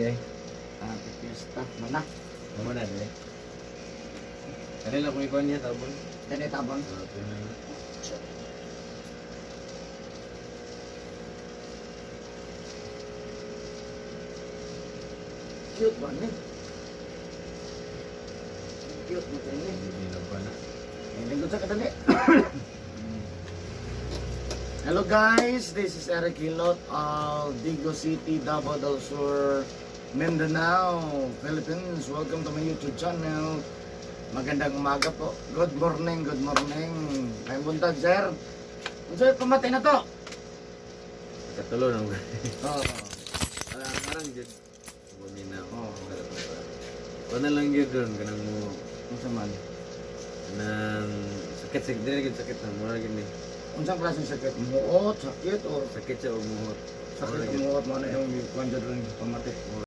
Di ay. Happy Fiesta. Mana. Mama na di ay. Kanila kung ikuan niya tabon. Dani tabon. Ah, pinay. Cute ba ni? Cute mo ni. Hindi lang pa na. Lingkod sa kadali. Hello guys, this is Eric Hilot of Digo City, Davao del Sur, Mindanao, Philippines. Welcome to my YouTube channel. Magandang umaga po. Good morning, good morning. May buntag, sir. Unsa pamatay na to? Katulo na. Oh. Ah, marang jud. Bumina. Oh. Wala lang jud ron kanang mo Unsa man? nang sakit sakit dili gid sakit na mura gid ni. Unsang klase sakit? Muot, sakit or Sakit siya og muhot. sakit muot mo na yung kuan jud ron pamatay.